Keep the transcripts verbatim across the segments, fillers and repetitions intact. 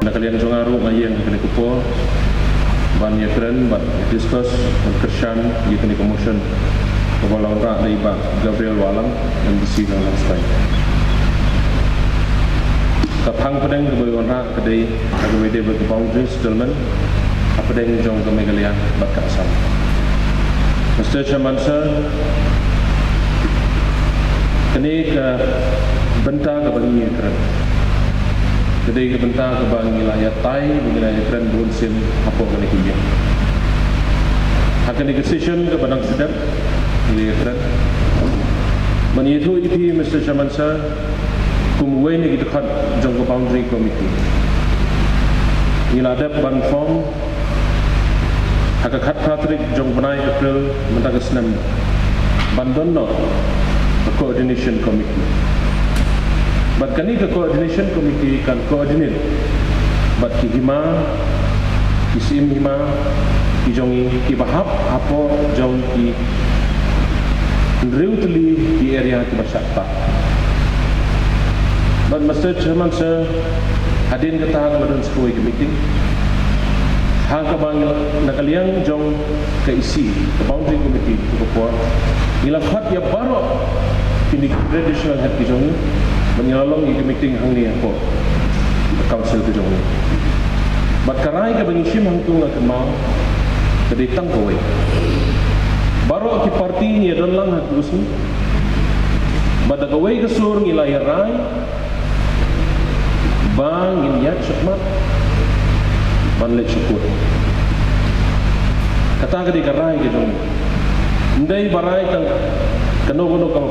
Na ka liang jong nga ruh nga ïeng ha kane ka por ban ïakren, ban discuss, ban kyrshan ïa kane ka motion kaba la wanrah da i Bah Gabriel Wahlang, MDC Nongstoiñ. Ka phang pdeng kaba wanrah ka dei ha kaba ïadei bad ka boundary settlement hapdeng jong ka Meghalaya bad ka Assam. Mister Chairman Sir, kane ka bynta kaba ngi ïakren ka dei ka bynta kaba ngi la ïatai, ba ngi la ïakren bun sien hapoh kane ka ïing. Ha kane ka session kaba dang sdang ngi la ïakren. Ban ïathuh ïa phi Mister Chairman Sir, kum uwei na ki dkhot jong ka boundary committee, ngi la dep ban form ha ka khatphra tarik jong bnai April mynta ka snem ban don noh ka coordination committee. Bad kane ka coordination committee kan coordinate bad ki hima, ki syiem hima ki jong ngi kiba hap hapoh jong ki hynriew tylli ki area kiba shah ktah. Bad Mister Chairman Sir, hadien kata ka la don sa kawei ka meeting ha kaba ngi la, na ka liang jong ka E C, ka boundary committee, ka por ngi la khot ïa baroh kine ki traditional head ki jong ngi ban ïa la long ïa ka meeting hangne hapoh ka council ka jong ngi. Bad ka rai kaba ngi shim hangtu nga kynmaw ka dei tang kawei. Baroh ki party ngi ïa don lang ha ka sngi. Bad da kawei ka sur ngi la ïa rai ba ngin ïaid shakhmat ban leit sha court. Kata ka dei ka rai ka jong ngi. Ym dei ba rai tang kano kano ka,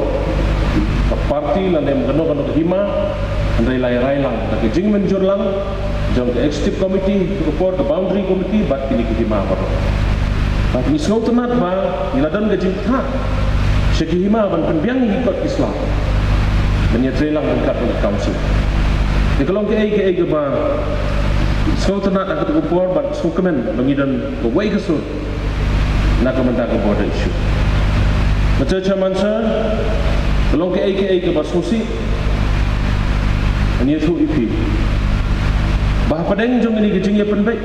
ka party lane kano kano ka hima, hynrei la ïa rai lang da ka jingmynjur lang jong ka executive committee, ka por ka boundary committee bad kine ki hima baroh. Bad ngi sngewtynnat ba ngi la don ka jingthrang sha ki hima ban pynbiang ïa ki kot ki sla ban ïatrei lang ryngkat bad ka council. Te ka long kaei kaei kaba sngewtynnat ha kata ka por bad sngewkmen ba ngi don kawei ka sur na ka bynta ka border issue. Mister Chairman Sir, ka long kaei kaei kaba sngewsih ban ïathuh ïa phi ba hapdeng jong kane ka jingïapynbeit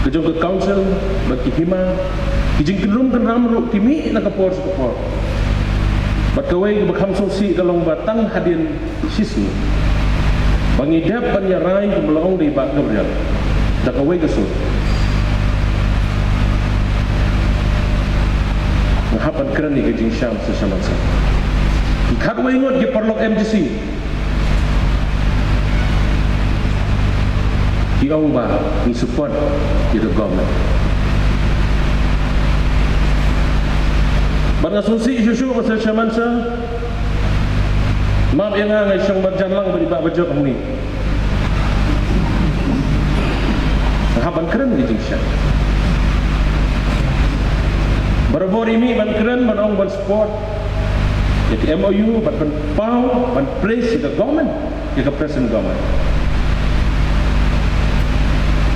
ka jong ka council bad ki hima, ki jingkynrum kynram ruh ki mih na ka por sha ka por. Bad kawei kaba kham sngewsih ka long ba tang hadien shisngi ba ngi dep ban ïa rai kumba la ong da i Bah Gabriel da kawei ka sur. Nga hap ban kren ïa ka jingsham sa shaman sa. Ki khatwei ngut ki paralok M D C ki ong ba ngi support ïa ka government. Bad nga sngewsih shuh shuh, Mister Chairman Sir. Map ïa nga, nga shong marjan lang bad i Bah Bajop hangne. Nga hap ban kren ïa ka jingsham. Barabor i mih ban kren, ban ong ban support ïa ka M O U, ban pynpaw, ban praise ïa ka government, ïa ka present government.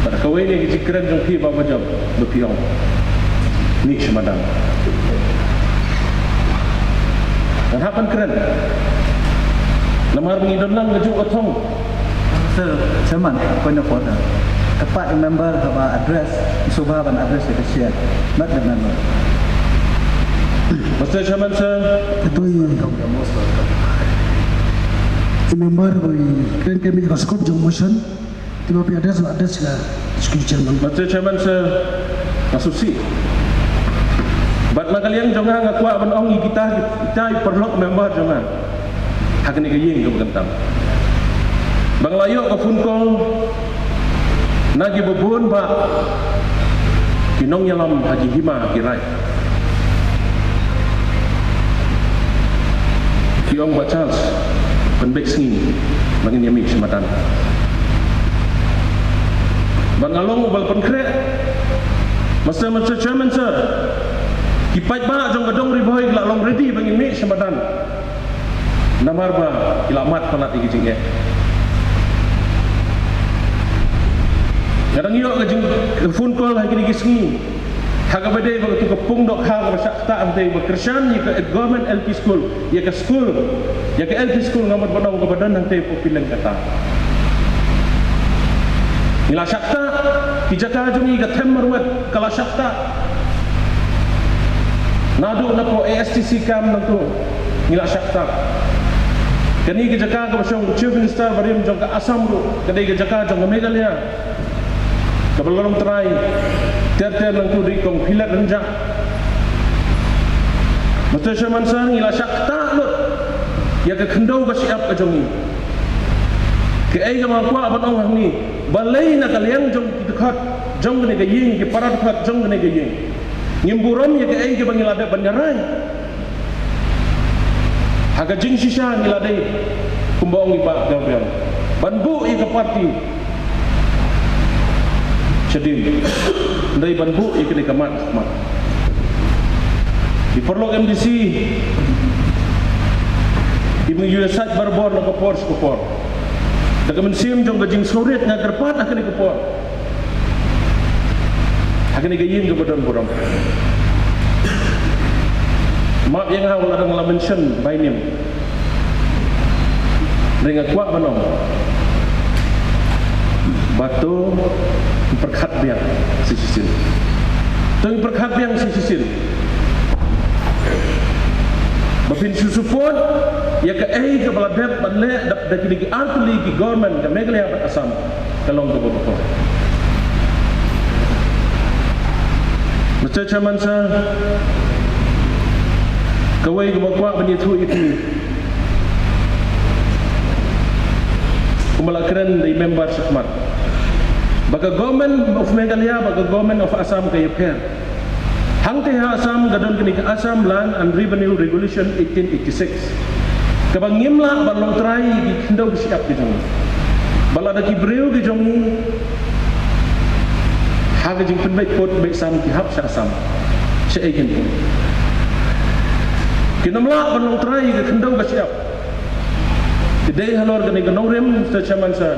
Bad kawei na ki jingkren jong phi Bah Bajop, ba phi ong mih sha madan. Ngan hap ban kren. Namar ba ngi don lang kajuh ka thong. Sir Chairman, point of order. Ka part member haba address, sngewbha ban address ïa ka chair, not the member. Mister Chairman, sir. Atu i, i member ba i kren ka mih ka scope jong motion. Te ba phi address, address ka Executive Chairman. Mister Chairman, sir, nga sngewsih. Bad na ka liang jong nga, nga kwah ban ong ïa kita, kita i paralok member jong nga ha kane ka ïing kaba kyntam ba nga la ïoh ka phone call na kiba bun ba ki nongïalam ha ki hima ki raid. Ki ong Bah Charles, pynbeit sngi ba ngin ïa mih sha madan. Bad nga long uba la pynkhreh. Mister, Mister Chairman, sir, ki paidbah jong ka dong Ri Bhoi ki la long ready ba ngin mih sha madan. Namar ba ki la mad palat ïa ki jingeh. Nga dang ïoh ka jing, ka phone call ha kine ki sngi. Ha kaba dei ba katu ka pung dohkha kaba shah ktah hangtei ba kyrshan ïa ka government L P school, ïa ka school, ïa ka L P school, nga mut ban ong kaba don hangtei Popileng kata. Ngi la shah ktah, ki jaka jong ngi ka them marwet ka la shah ktah. Naduh napoh A S T C camp nangtu ngi la shah ktah. Kane ka jaka kaba shong Chief Minister barim jong ka Assam ruh ka dei ka jaka jong ka Meghalaya kaba la long trai ter ter nangtu da i Kong Philip Rynjah. Mister Chairman Sir, ngi la shah ktah lut ïa ka khyndew ka shyiap ka jong ngi. Kaei kaba nga kwah ban ong hangne, balei na ka liang jong ki dkhot jong kane ka ïing, ki para dkhot jong kane ka ïing, ngim burom ïa kaei kaba ngi la dep ban ïarai. Ha ka jingshisha ngi la dei, kumba ong i Bah Gabriel, ban buh ïa ka party shadien, hynrei ban buh ïa kane ka mat khmat. I paralok M D C, i ba ngi ïohsngew barabor na ka por sha ka por, da ka mynsiem jong ka jingsngewrit nga kyrpad ha kane ka por, ha kane ka ïing kaba don burom. Map ïa nga wat la dang la mention by name, hynrei nga kwah ban ong ba to ngi pyrkhat biang sa shisien. To ngi pyrkhat biang sa shisien ba phin shu support ïa kaei kaba la dep ban leh da, da kine ki ar tylli ki government ka Meghalaya bad Assam, ka long kaba bakla. Mister Chairman Sir, kawei kaba kwah ban ïathuh ïa phi, kumba la kren da i member shakhmat, ba ka Government of Meghalaya bad ka Government of Assam ka ïapher. Hangta ha Assam ka don kane ka Assam Land and Revenue Regulation eighteen eighty-six, kaba ngim lah ban long trai ïa ki khyndew ki shyiap ki jong ngi. Ba lada ki briew ki jong ngi ha ka jingpynbeit pud beit sam ki hap sha Assam, shaei kin pud? Kin ym lah ban long trai ïa ka khyndew ka shyiap. Te dei halor kane ka nongrim, Mister Chairman Sir,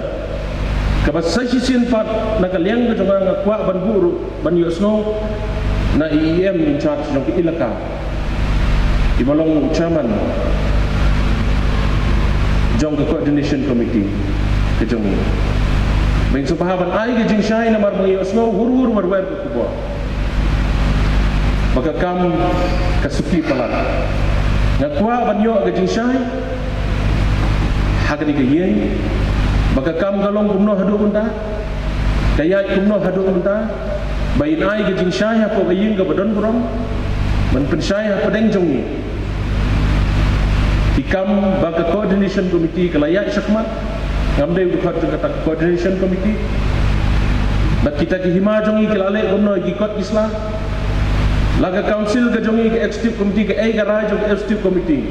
kaba sa shisien pat na ka liang ka jong nga nga kwah ban buh ruh ban ïohsngew na i E M in charge jong ka elaka, i ba long chairman jong ka coordination committee ka jong ngi. Ba in sngewbha ban ai ka jingshai namar ba ngi ïohsngew hur hur wer wer ka khubor ba ka kam ka suki palat. Nga kwah ban ïoh ka jingshai ha kane ka ïing ba ka kam ka long kumno haduh mynta, ka ïaid kumno haduh mynta, ba in ai ka jingshai hapoh ka ïing kaba don burom, ban pynshai hapdeng jong ngi ki kam ba ka coordination committee ka la ïaid shakhmat. Ngam dei u dkhot jong kata ka coordination committee, bad kita ki hima jong ngi ki la leh kumno ïa ki kot ki sla. La ka council ka jong ngi ka executive committee, kaei ka rai jong ka executive committee?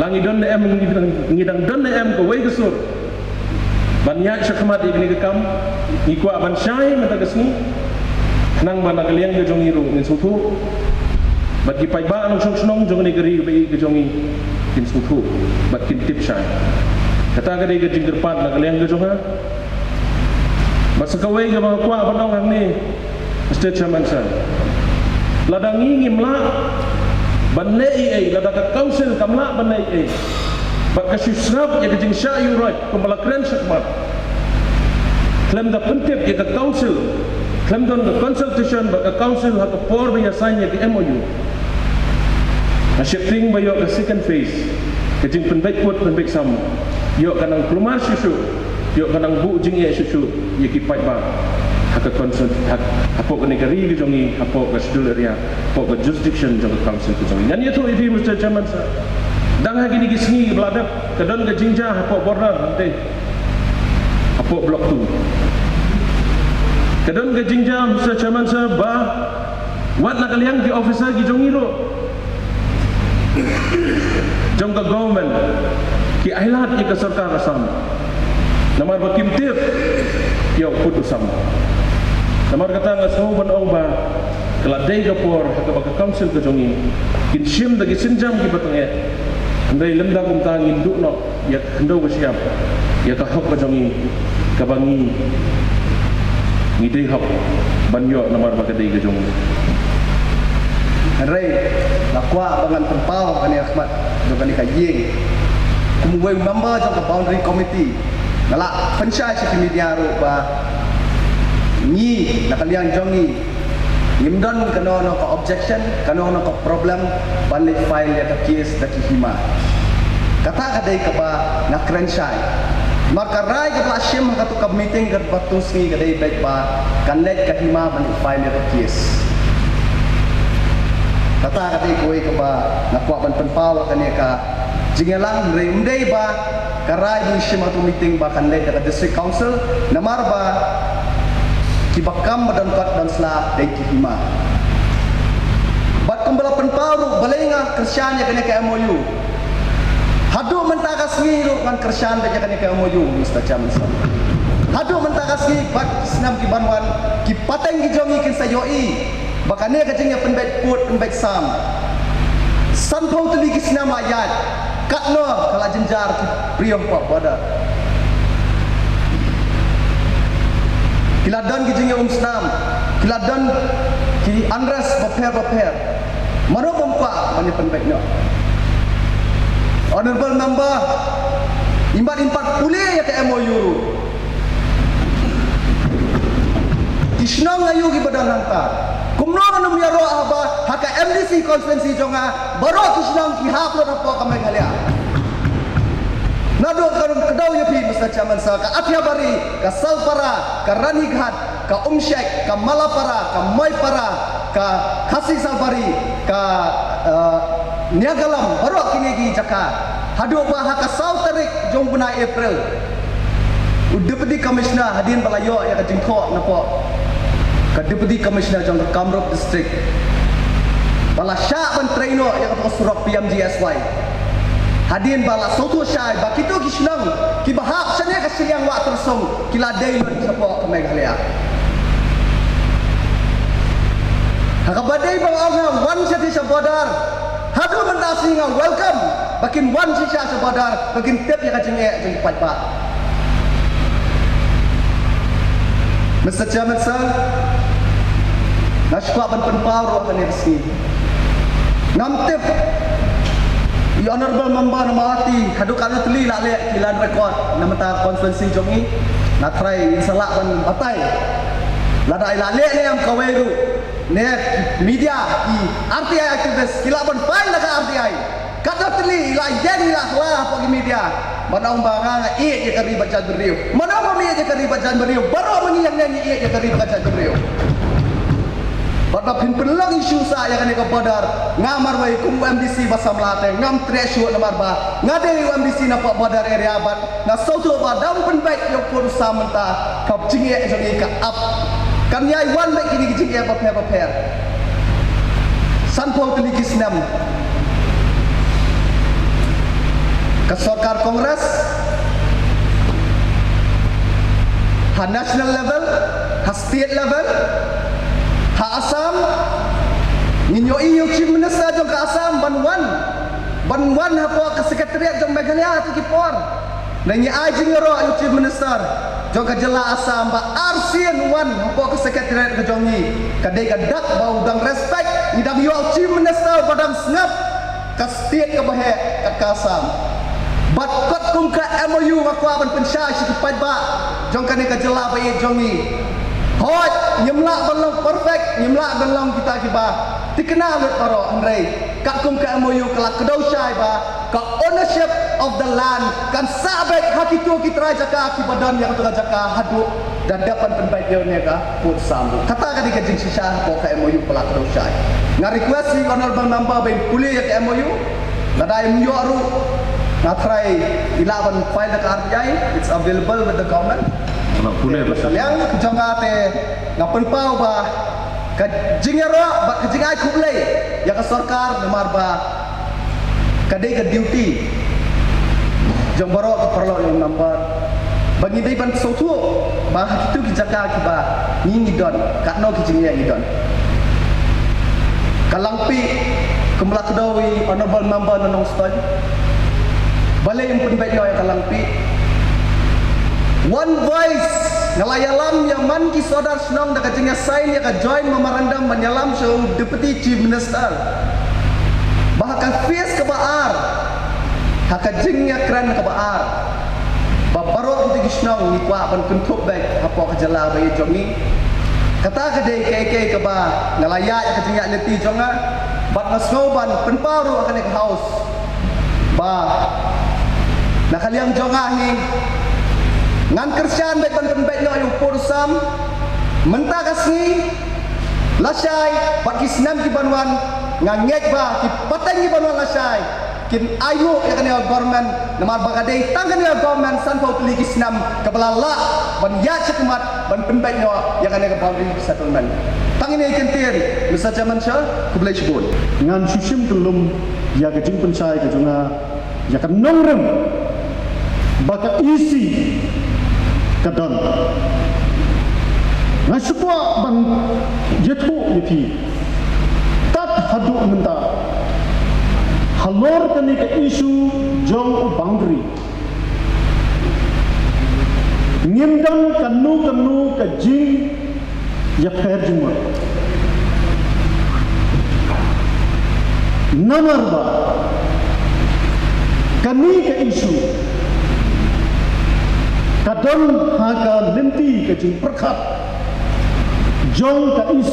La ngi don ne em, ngi dang, ngi dang don ne em kawei ka sur ban ïaid shakhmat ïa kane ka kam? Ngi kwah ban shai mynta ka sngi, khnang ba na ka liang ka jong ngi ruh ngin sngewthuh, bad ki paidbah nongshong shnong jong kane ka ri kaba ïeit ka jong ngi kin sngewthuh bad kin tip shai. Kata ka dei ka jingkyrpad na ka liang ka jong nga. Bad sa kawei kaba nga kwah ban ong hangne, Mister Chairman Sir, lada ngi ngim lah ban leh ei ei, lada ka council kam lah ban leh ei ei, bad ka shu sngap ïa ka jingshah ïuhroit kumba la kren shakhmat, khlem da pyntip ïa ka council, khlem don ka consultation bad ka council ha ka por ba ïa sign ïa ka M O U, nga sheptieng ba ïoh ka second phase, ka jingpynbeit pud pynbeit sam, ïoh ka nang kulmar shuh shuh, ïoh ka nang buh jingeh shuh shuh ïa ki paidbah ha ka council, ha, hapoh kane ka ri ka jong ngi, hapoh ka schedule area, hapoh ka jurisdiction jong ka council ka jong ngi. Ngan ïathuh ïa phi, Mister Chairman Sir, dang ha kine ki sngi ba la dep ka don ka jingjia hapoh border hangtei, hapoh Block two. Ka don ka jingjia, Mister Chairman Sir, ba wat na ka liang ki officer ki jong ngi ruh jong ka government ki ailad ïa ka sorkar Assam namar ba kim tip ïa u pud u sam. Namar kata nga sngew ban ong ba ka la dei ka por ha kaba ka council ka jong ngi kin shim da ki sienjam kiba tyngeh. Hynrei lymda kumta ngin duh noh ïa ka khyndew ka shyiap, ïa ka hok ka jong ngi kaba ngi, ngi dei hok ban ïoh namar ba ka dei ka jong ngi. Hynrei nga kwah ba ngan pynpaw ha kane ka khmat jong kane ka ïing, kum uwei u member jong ka boundary committee, nga la pynshai sha ki media ruh ba Ngi na ka liang jong ngi ngim don kano kano ka objection, kano kano ka problem ban leit file ïa ka case da ki hima. Kata ka dei kaba nga kren shai. Namar ka rai kaba la shim ha kato ka meeting kaba tu sngi ka dei beit ba kan leit ka hima ban leit file ïa ka case. Kata ka dei kawei kaba nga kwah ban pynpaw ha kane ka jingïalang, hynrei ym dei ba ka rai ba ngi shim ha kato meeting ba kan leit da ka district council, namar ba kiba kam ba donkot don sla dei ki hima. Bad kumba la pynpaw ruh, balei nga kyrshan ïa kane ka M O U. Haduh mynta ka sngi ruh ngan kyrshan beit ïa kane ka M O U, Mister Chairman Sir. Haduh mynta ka sngi bad ki snem ki ban wan, ki pateng ki jong ngi kin sa ïohi ba kane ka jingïapynbeit pud pynbeit sam, sanphew tylli ki snem la ïaid, katno ka la jynjar ki briew hapoh border. Ki la don ki jingïaumsnam, ki la don ki unrest bapher bapher. Mano bym kwah ban ïapynbeit noh? Honorable Member, im pat, im pat pule ïa ka M O U ruh. Ki shnong aïu kiba don hangta? Kumno ngan ym ïaroh haba ha ka M D C constituency jong nga baroh ki shnong ki hap lut hapoh ka Meghalaya. Naduh ka Kdaw ïa phi, Mister Chairman Sir, ka Athiabari, ka Salpara, ka Ranighat, ka Umshek, ka Malapara, ka Moipara, ka Khasi Salbari, ka, eh, Niagalam, baroh kine ki jaka. Haduh ba ha ka saw tarik jong u bnai April, u Deputy Commissioner, hadien ba la ïoh ïa ka jingthoh napoh ka Deputy Commissioner jong ka Kamrup District, ba la shah ban trei noh ïa ka surok P M G S Y. Hadien ba la sngewthuh shai ba kito ki shnong kiba hap shane ka shiliang Wah Tyrsong ki la dei lut shapoh ka Meghalaya. Ha kaba dei ba ong ha wan sha sha border. Haduh mynta shi nga welcome ba kin wan shisha sha border, ba kin tip ïa ka jingeh jong ki paidbah. Mister Chairman Sir, nga sngewkwah ban pynpaw ruh ha kane ka sngi. Ngam tip i Honorable Member na Mawhati haduh katno tylli la leh ki land record na mynta constituency jong ngi. Nga try in sa lah ban batai. Lada i la leh ne em kawei ruh, ne media, ki R T I activist ki lah ban file da ka R T I. Katno tylli i la ïeng i la hla hapoh ki media ban ong ba nga nga ïeit ïa ka ri bad jaitbynriew. Mano ba ïeit ïa ka ri bad jaitbynriew? Baroh ma ngi ïeng ne ngi ïeit ïa ka ri bad jaitbynriew. Bad ba phin pynlong issue sa ïa kane ka border, nga marwei kum u M D C ba samla te ngam treh shuh namar ba nga dei u M D C napoh border area bad nga sngewthuh ba dang pynbeit ïa u pud u sam mynta ka jingeh jong ngi ka ap. Kan ïai wan beit kine ki jingeh bapher bapher. Sanphew tylli ki snem ka sorkar Congress, ha national level, ha state level, ha Assam, ngin ïohi ïa u Chief Minister jong ka Assam ban wan, ban wan hapoh ka secretariat jong Meghalaya ha kito ki por. Ngi ai jingïaroh ïa u Chief Minister jong ka jylla Assam ba arsien u wan hapoh ka secretariat ka jong ngi. Ka dei ka dak ba u dang respect, ngi dang ïoh u Chief Minister ba dang sngap ka state kaba heh kat ka Assam. Bad katkum ka M O U nga kwah ban pynshai sha ki paidbah jong kane ka jylla ba ïeit jong ngi. Hooid, ngim lah ban long perfect, ngim lah ban long kita kiba thikna lut baroh, hynrei katkum ka M O U ka la kdew shai ba ka ownership of the land kan sah beit ha kito ki trai jaka kiba don ïa kato ka jaka haduh da dep ban pynbeit ïa une ka pud sam. Kata ka dei ka jingshisha hapoh ka M O U ba la kdew shai. Nga request ïa u Honorable Member ba in pule ïa ka M O U. Lada im ïoh ruh, nga try i lah ban file da ka R T I, it's available with the government. Nga pule. Te ba sa liang jong nga te nga pynpaw ba ka jingïaroh bad ka jingai khublei ïa ka sorkar namar ba ka dei ka duty jong baroh ki paralok ïa u Member ba ngi dei ban sngewthuh ba ha kito ki jaka kiba ngi ngi don katno ki jingeh ngi don. Ka Langpih, kumba la kdew i Honorable Member na Nongstoiñ, balei ym pynbeit noh ïa ka Langpih? One voice, nga la ïalam ïa man ki sordar shnong da ka jingïasign ïa ka joint memorandum ban ïalam sha u Deputy Chief Minister ba ha ka phase kaba ar, ha ka jingïakren kaba ar, ba baroh kito ki shnong ngi kwah ban kynthup beit hapoh ka jylla ba ïeit jong ngi. Kata ka dei kaei kaei kaba nga la ïaid ha ka jingïaid lynti jong nga, bad nga sngew ban pynpaw ruh ha kane ka House ba na ka liang jong nga hi ngan kyrshan beit ban pynbeit noh ïa u pud u sam. Mynta ka sngi, lashai bad ki snem ki ban wan, nga ngeit ba ki pateng ki ban wan lashai kin ainguh ïa kane ka government, namar ba ka dei tang kane ka government sanphew tylli ki snem kaba la lah ban ïaid shakhmat ban pynbeit noh ïa kane ka boundary settlement. Tang ine i kyntien, Mister Chairman Sir, khublei shibun. Ngan shu shim kyllum ïa ka jingpynshai ka jong nga ïa ka nongrim ba ka E C ka don. Nga shu kwah ban ïathuh ïa phi, tad haduh mynta, halor kane ka issue jong u boundary, ngim don kano kano ka jingïapher jingmut. Namar ba kane ka issue ka don ha ka lynti ka jingpyrkhat jong ka E C,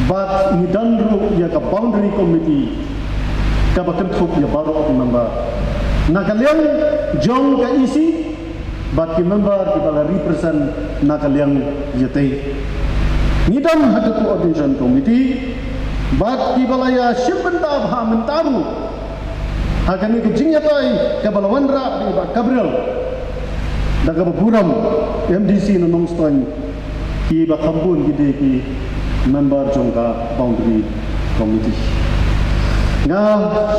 bad ngi don ruh ïa ka boundary committee kaba kynthup ïa baroh ki member na ka liang jong ka E C, bad ki member kiba la represent na ka liang ïatei. Ngi don ha ka coordination committee, bad kiba la ïashim bynta bha mynta ruh ha kane ka jingïatai kaba la wanrah da i Bah Gabriel, da kaba burom, M D C na Nongstoiñ, kiba kham bun ki dei ki member jong ka boundary committee. Nga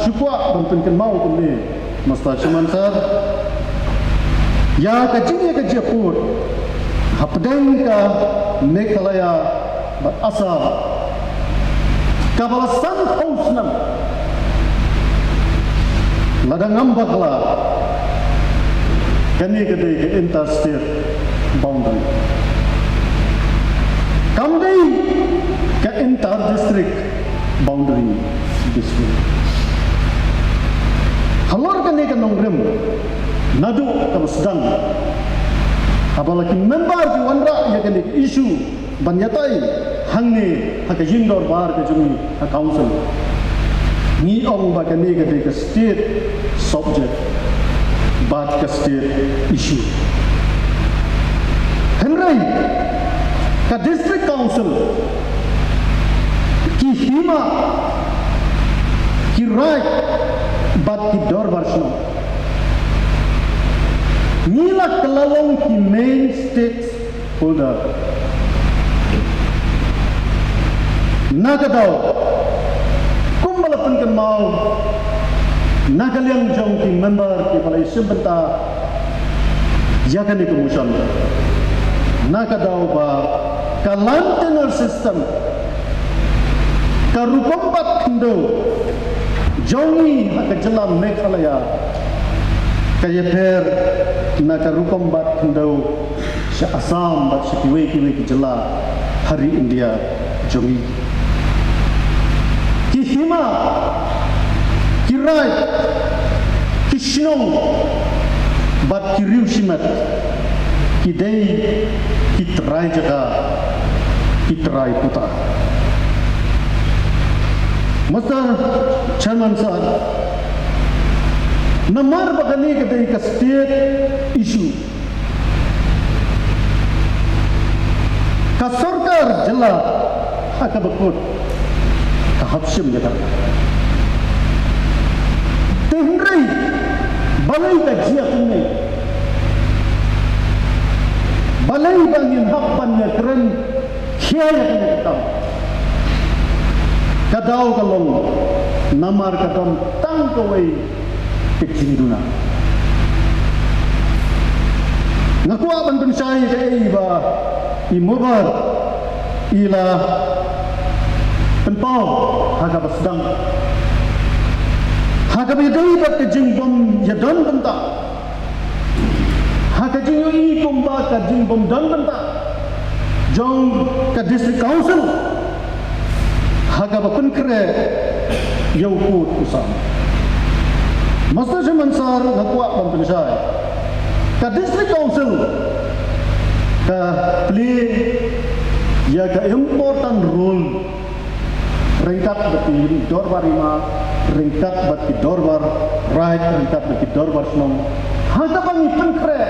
shu kwah ban pynkynmaw kumne, Mister Chairman Sir, ïa ka jingïakajia pud hapdeng ka Meghalaya bad Assam, kaba la sanphew snem lada ngam bakla, kane ka dei ka inter-state boundary, kam dei ka inter-district boundary dispute. Halor kane ka nongrim, naduh kaba sdang, haba la ki member ki wanrah ïa kane ka issue ban ïatai hangne ha ka ïing dorbar ka jong ngi ha council, ngi ong ba kane ka dei ka state subject bad ka state issue. Hynrei ka district council, ki hima, ki raid bad ki dorbar shnong, ngi la kylla long ki main stakeholder. Na ka daw, kumba la pynkynmaw na ka liang jong ki member kiba la ïashim bynta ïa kane ka motion, na ka daw ba ka land tenure system, ka rukom bat khyndew jong ngi ha ka jylla Meghalaya ka ïapher na ka rukom bat khyndew sha Assam bad sha kiwei kiwei ki jylla ha ri India jong ngi. Ki hima, ki raid, ki shnong bad ki riew shimet ki dei ki trai jaka, ki trai puta. Mister Chairman Sir, namar ba kane ka dei ka state issue, ka sorkar jylla ha kaba kut ka hap shim ïa ka. Te hynrei balei ka jia kumne? Balei ba ngin hap ban ïakren khia ïa kane ka kam? Ka daw ka long namar ka don tang kawei ka jingduna. Nga kwah ban pynshai kaei ba i Mobar i la pynpaw ha kaba sdang, ha kaba ïadei bad ka jingbym ïadon bynta, ha ka jingïohi kumba ka jingbym don bynta jong ka District Council ha kaba pynkhreh ïa u pud u sam. Mister Chairman Sir, nga kwah ban pynshai, ka District Council Ka play ïa ka important role ryngkat bad ki dorbar hima, ryngkat bad ki dorbar raid, ryngkat bad ki dorbar shnong. Ha kaba ngi pynkhreh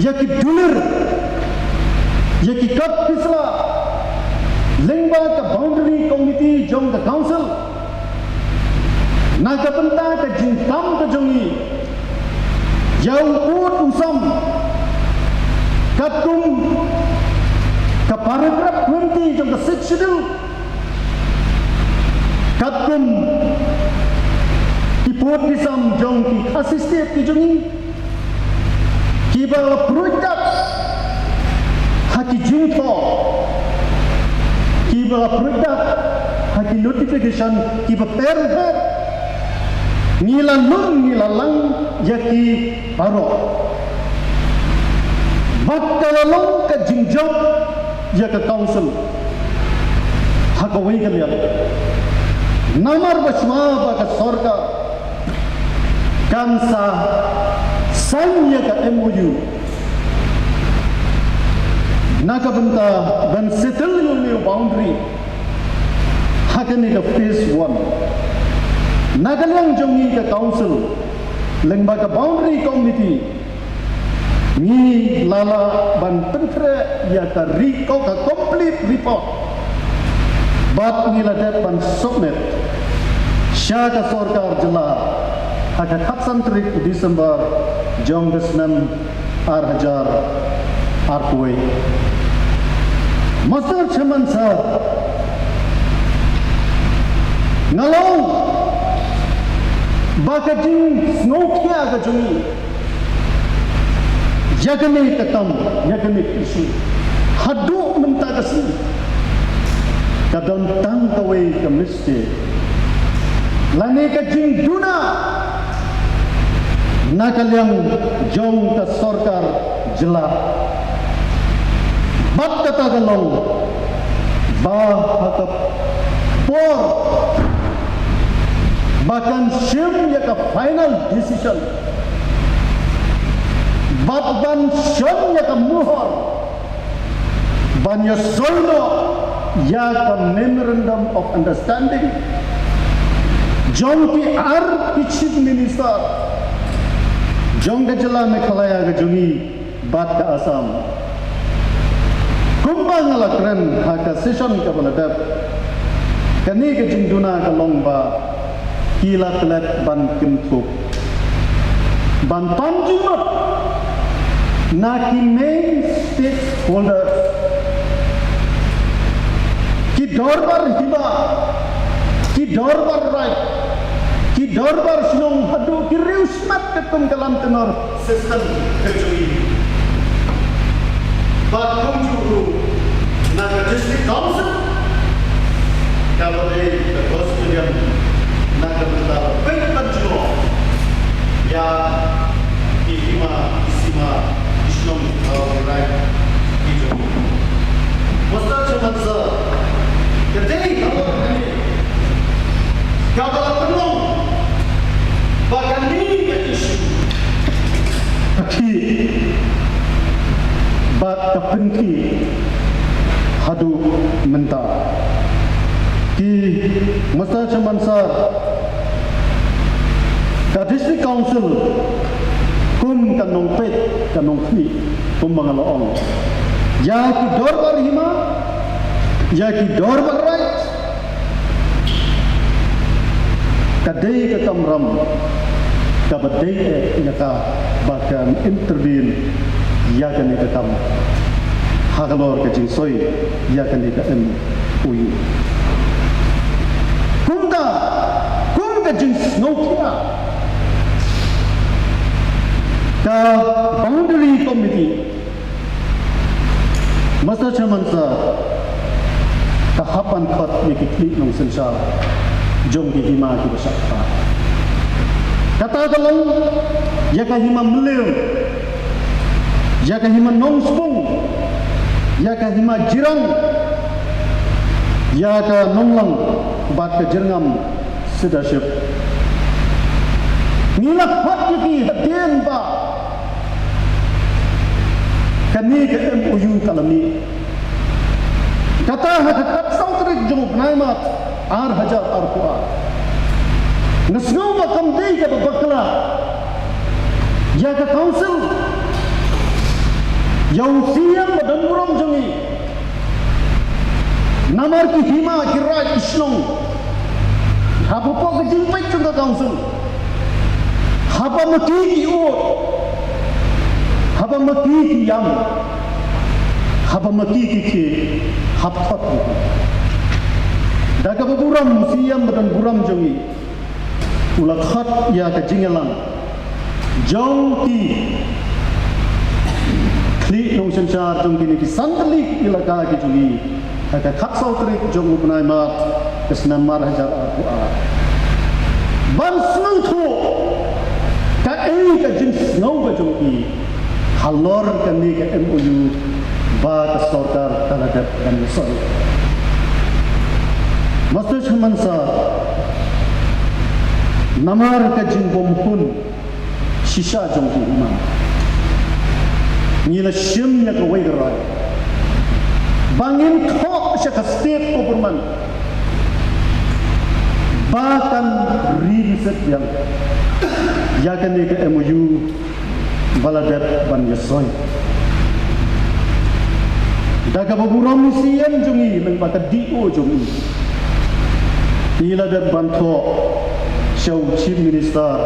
ïa ki dulir, ïa ki kot pisa, lyngba ka boundary committee jong ka council. Na ka bynta ka jingkam ka jong ngi ïa u pud u sam, katkum ka paragraph twenty jong ka Sixth Schedule, katkum ki pud ki sam jong ki Khasi State ki jong ngi, kiba la pruit dak ha ki jingthoh, kiba la pruit dak ha ki notification kiba pher pher. Ngi la lum, ngi la lang ïa ki baroh. Bad ka la long ka jingjop ïa ka council ha kawei ka liang. Namar ba shuwa ba ka sorkar kan sa sign ïa ka M O U na ka bynta ban settle ïa une u boundary ha kane ka phase one. Na ka liang jong ngi ka council, lyngba ka boundary committee, ngi la lah ban pynkhreh ïa ka ri-, ka complete report. Bad ngi la dep ban submit sha ka sorkar jylla ha ka khatsan tarik December jong ka snem ar hajar arphew. Mister Chairman Sir, nga long ba ka jingsngewkhia ka jong ngi ïa kane ka kam, ïa kane ka issue, haduh mynta ka sngi ka don tang kawei ka mistake lane ka jingduna na ka liang jong ka sorkar jylla. Bad kata ka long ba ha ka por ba kan shim ïa ka final decision bad ban shon ïa ka muhor ban ïa soi noh ïa ka Memorandum of Understanding jong ki ar ki Chief Minister jong ka jylla Meghalaya ka jong ngi bad ka Assam. Kumba nga la kren ha ka session kaba la dep, kane ka jingduna ka long ba ki la klet ban kynthup, ban pan jingmut na ki main stakeholders, ki dorbar hima, ki dorbar raid, ki dorbar shnong haduh ki riew shimet katkum ka lam tenor system ka jong ngi. Bad kumjuh ruh na ka District Council kaba dei ka custodian na ka bynta ban pynjulor ïa ki hima, ki sima, ki shnong, ki raid ki jong ngi. Mister Chairman Sir, ka dei ka por kane kaba la pynlong ba kane ka issue ka khih bad ka pynkhih haduh mynta. Ki, Mister Chairman Sir, ka District Council kum ka nongpeit ka nongkhmih, kumba nga la ong, ïa ki dorbar hima, ïa ki dorbar raid, ka dei ka kamram kaba dei eh ïa ka ba kan intervene ïa kane ka kam halor ka jingsoi ïa kane ka M O U. Kumta, kum ka jingsngewkhia, ka Boundary Committee, Mister Chairman Sir, ka hap ban khot ïa ki khlieh nongsynshar jong ki hima kiba shah kha. Kata ka long ïa ka hima Mylliem, ïa ka hima Nongspung, ïa ka hima Jirang, ïa ka Nonglang bad ka Jyrngam Sitaship. Ngi la khot ïa ki hadien ba Kane ka M O U ka la mih. Kata ha ka khatsaw tarik jong u bnai March ar hajar arphew ar. Nga sngew ba kam dei kaba bakla ïa ka council, ïa u C M ba donburom jong ngi. Namar ki hima, ki raid, ki shnong, hapoh ka jingpeit jong ka council, haba ma ki ki ud, haba ma ki ki ïam, haba ma ki ki khie, hap khot. Da kaba burom, C M ba donburom jong ngi u la khot ïa ka jingïalang jong ki khlieh nongsynshar jong kine ki san tylli ki elaka ki jong ngi ha ka khatsaw tarik jong u bnai March ka snem ar hajar arphew ar, ban sngewthuh kaei ka jingsngew ka jong ki halor kane ka M O U ba ka sorkar ka la dep ban ïasoi. Master Chairman Sir, namar ka jingbymhun shisha jong ki hima, ngi la shim ïa kawei ka rai ba ngin thoh sha ka state government ba kan revisit ïa, ïa kane ka M O U ba la dep ban ïasoi. Da kaba burom, C M jong ngi lyngba ka D O jong ngi, i la dep ban thoh sha u Chief Minister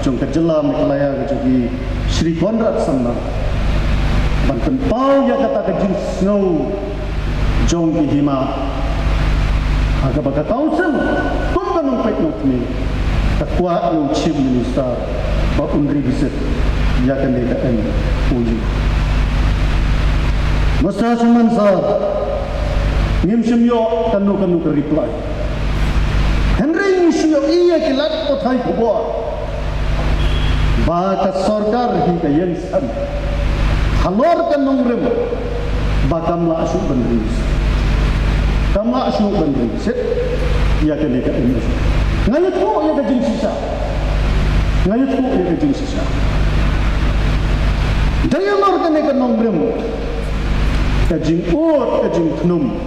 jong ka jylla Meghalaya ka jong ngi, Shri Conrad Sangma, ban pynpaw ïa kata ka jingsngew jong ki hima, ha kaba ka council kum ka nongpeit nongkmie ka kwah ïa u Chief Minister ba un revisit ïa kane ka M O U. Master Chairman Sir, ngim shym ïoh kano kano ka reply. Hynrei ngi shu ïohi ïa ki lad pathai khubor ba ka sorkar hi ka ïeng halor ka nongrim ba kam lah shuh ban ri, kam lah shuh ban ri shet ïa kane ka M O U. Nga ïathuh ïa ka jingshisha, nga ïathuh ïa ka jingshisha. Dei halor kane ka nongrim, ka jingud, ka jingthnum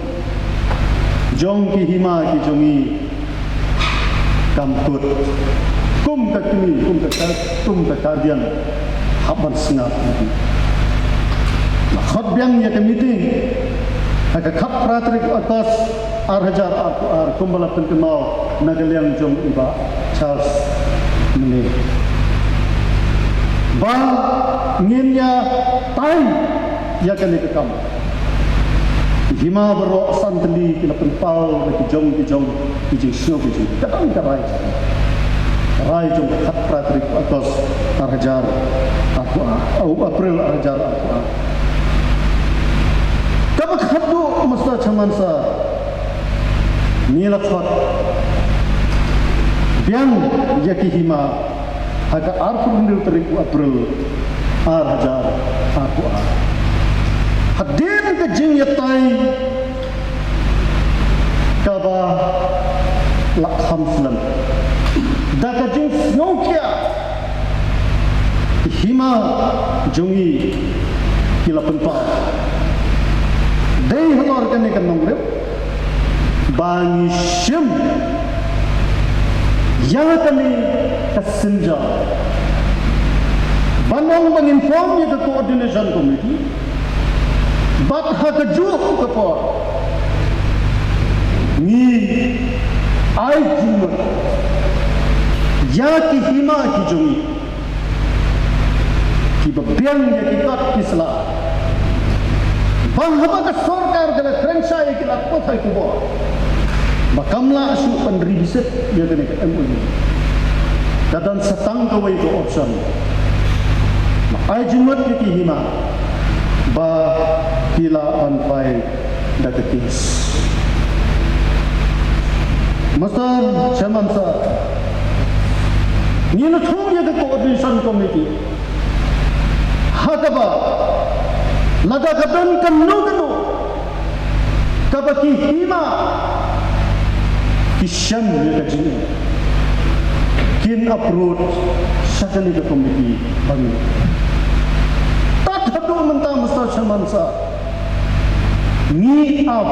jong ki hima ki jong ngi kam kut. Kum ka kmie, kum ka ka, kum ka guardian, hap ban sngap. La khot biang ïa ka meeting ha ka khatphra tarik August ar hajar arphew ar, kumba la pynkynmaw na ka liang jong i Bah Charles mynne, ba ngin ïa tai ïa kane ka kam. Ki hima baroh san tylli ki la pynpaw da ki jong ki jong ki jingsngew ki jong, ka dang ka rai, rai jong ka khatphra tarik August ar hajar arphew ar, oh, April ar hajar arphew ar. Kaba khatduh, Master Chairman Sir, ngi la khot biang ïa ki hima ha ka arphew hynriew tarik u April ar hajar arphew ar. Hadien ka jingïatai kaba la kham slem, da ka jingsngewkhia, ki hima jong ngi ki la pynpaw. Dei halor kane ka nongrim ba ngi shim ïa kane ka synjam, ban ong ba ngin form ïa ka coordination committee. Bad ha kajuh ka por ngi ai jingmut ïa ki hima ki jong ngi kiba biang ïa ki kot ki sla, ba haba ka sorkar ka la kren shai ïa ki lad pathai khubor ba kam lah shuh ban revisit ïa kane ka M O U, ka don sa tang kawei ka option. Ai jingmut ïa ki hima ba ki lah ban file da ka case. Master Chairman Sir, ngi la thung ïa ka coordination committee ha kaba lada ka don kano kano kaba ki hima ki shem ïa ka jingim, kin approach sha kane ka committee ba ngi. Tat ha Mynta Mister Chairman Sir, ngi ap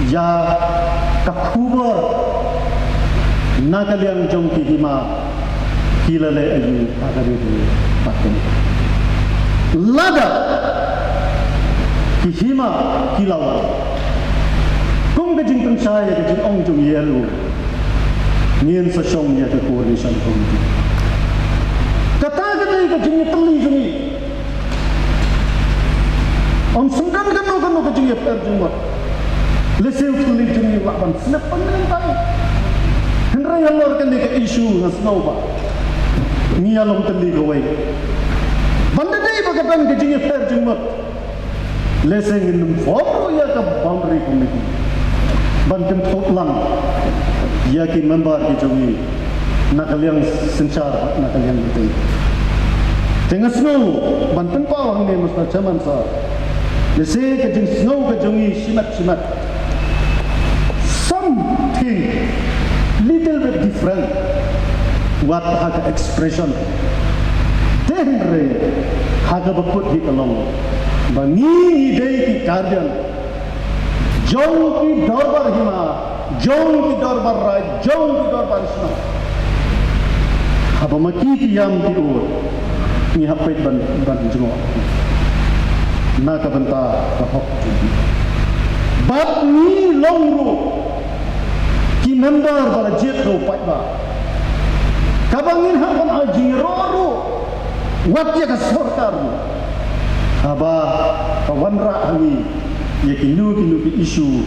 ïa ka khubor na ka liang jong ki hima ki la leh aïu ha ka ri bad ka. Lada ki hima ki la wan kum ka jingpynshai ïa ka jingong jong ïa u, ngin sa shong ïa ka coordination committee. Kata ka dei ka jingïatylli jong ngi. Ym sngewdon kano kano ka jingïapher jingmut. Lehse u thylliej jong ngi u lah ban slip pynmyntai. Hynrei halor kane ka issue nga sngew ba ngi ïa long tylli kawei. Ban da dei ba ka don ka jingïapher jingmut, lehse ngin ym form ruh ïa ka boundary committee ban kynthup lang ïa ki member ki jong ngi na ka liang synshar, na ka liang meeting. Te nga sngew ban pynpaw hangne Mister Chairman Sir, lehse ka jingsngew ka jong ngi shimet shimet something little bit different wat ha ka expression. Te hynrei ha kaba kut hi ka long ba ngi ngi dei ki guardian jong ki dorbar hima, jong ki dorbar raij, jong ki dorbar shnong. Haba ma ki ki ïam ki ur, ngi hap peit ban, ban jngoh na ka bynta ka hok jong ki. Bad ngi long ruh ki member ba la jied ha u paidbah, kaba ngin hap ban ai jingïaroh ruh wat ïa ka sorkar ruh haba ka wanrah ha ngi ïa kino kino ki issue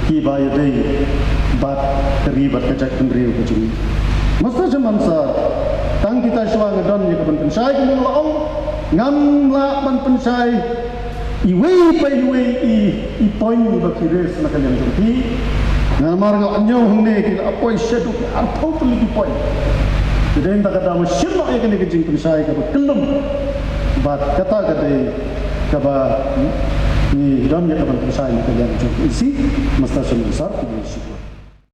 kiba ïadei bad ka ri bad ka jaitbynriew ka jong ngi. Mister Chairman Sir, tang kita shuwa nga don ïa ka ban pynshai kumba nga la ong, ngam lah ban pynshai iwei pa iwei i, i point ba ki raise na ka liang jong ki. Namar nga la ñiew hangne ki la poi shaduh arphew tylli ki point. Te dei nda ka daw ma shim noh ïa kane ka jingpynshai kaba kyllum. Bad kata ka dei kaba ngi don ïa ka ban pynshai na ka liang jong ki, Mister Chairman Sir, ki dei shi.